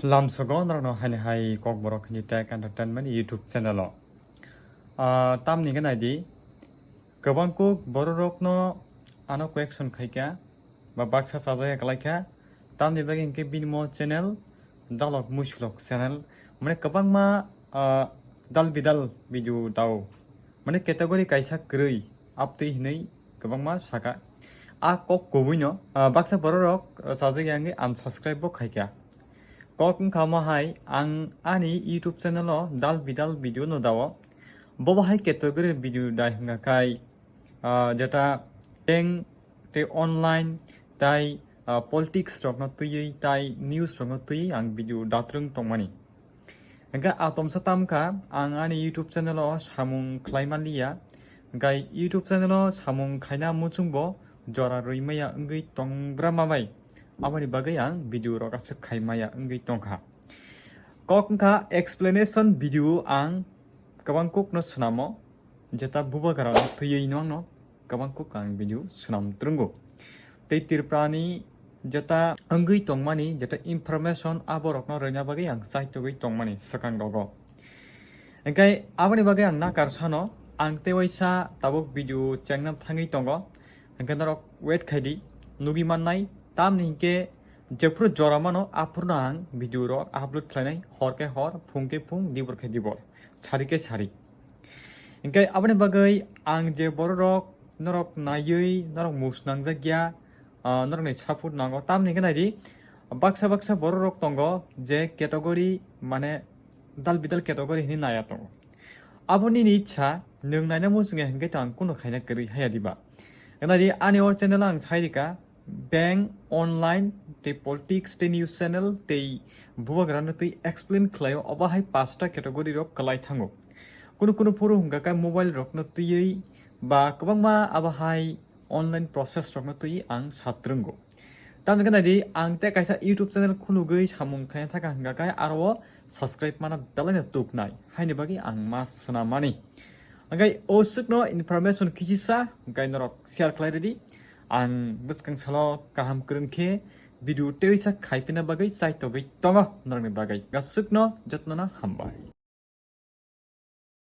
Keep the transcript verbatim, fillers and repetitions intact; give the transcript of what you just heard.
Lamsogo norokno haini hai Kokborok Hindi Tech Entertainment YouTube channel o. Ah, tamni hwnkhe naidi, kwbang kuk bororokno ano question khaikha, ba baksa chajakya kalaikha, tamni bagwi hwnkhe bini mo channel Dalok Muisulok channel, mane kwbangma, ah, dal bidal video dao, mane category kaisa kwrwi, aptwi hinwi kwbangma saka. A kok kubuino, ah, baksa bororok, ah, chajakya wngwi unsubscribe bo khaikha. Kok wngkha omo hai, ang ani YouTube channel o dal bidal video no dao. Bobo hai category video dai hwnkha khai, ah, jeta bank tei online tai, ah, politics rokno twiwi tai news rokno twiwi ang video datrwng tongmani. Hwnkhe atomsa tamkha ang ani YouTube channel o samung khlai manliya. Hwnkhe YouTube channel o samung khaina muchungbo jora rwi maya wngwi tongbra ma bai. Aboni bagwi ang video rok aswk khai maya wngwi tongkha. Kok wngkha explanation video ang kwbang kok no swnamo, jeta bubagra no twiwi no ang no kwbang kok ang video swnam trwngo. Tei Tripura ni jeta wngwi tongmani jeta information aborok no rwna bagwi ang chaitogwi tongmani swkang rogo. Hwnkhe aboni bagwi ang nakar sano, ang tei waisa tabuk video chengnam thangwi tongo. Hwnkhe norok wait khaidi, nugwi mannai, tamni hinkhe jephuru jora mano aphurno ang video rok upload khlainai, hor khe hor, phung khe phung, dibor khe dibor, sari khe sari. Hwnkhe aboni bagwi ang je bororok norok naiwi norok mus nangjakya, ah, norokni support nango, tamni hwnkhe naidi, baksa baksa bororok tongo je category, mane dal bidal category hinwi naiya tongo. Abo nini ichha, nwng naina muchungya hwnkhe to ang kunu khaina kwrwi haya diba. Naidi ani o channel ang sai rika, bank, online, tei politics, tei news channel, tei bubagra no twi explain khlaio, obo hai pasta category rok kwlai thango. Kunu kunu phuru hwnkha khe mobile rok no twiwi ba kwbangma abo hai online process rok no twiwi ang satrwngo. Tamni hwnkhe naidi, ang tei kaisa YouTube channel khulugwi samung khaina thaka hwnkha khe aro o subscribe mana belai no tuknai, haini bagwi ang ma swnamani. Hwnkhe o swkno information kisisa hwnkhe norok share khlai rwdi. Ang bwskang salo kaham kwrwng khe video tei waisa khaipina bagwi chaitogwi tongo norokni bagwi. Aswkno jotno no hambai.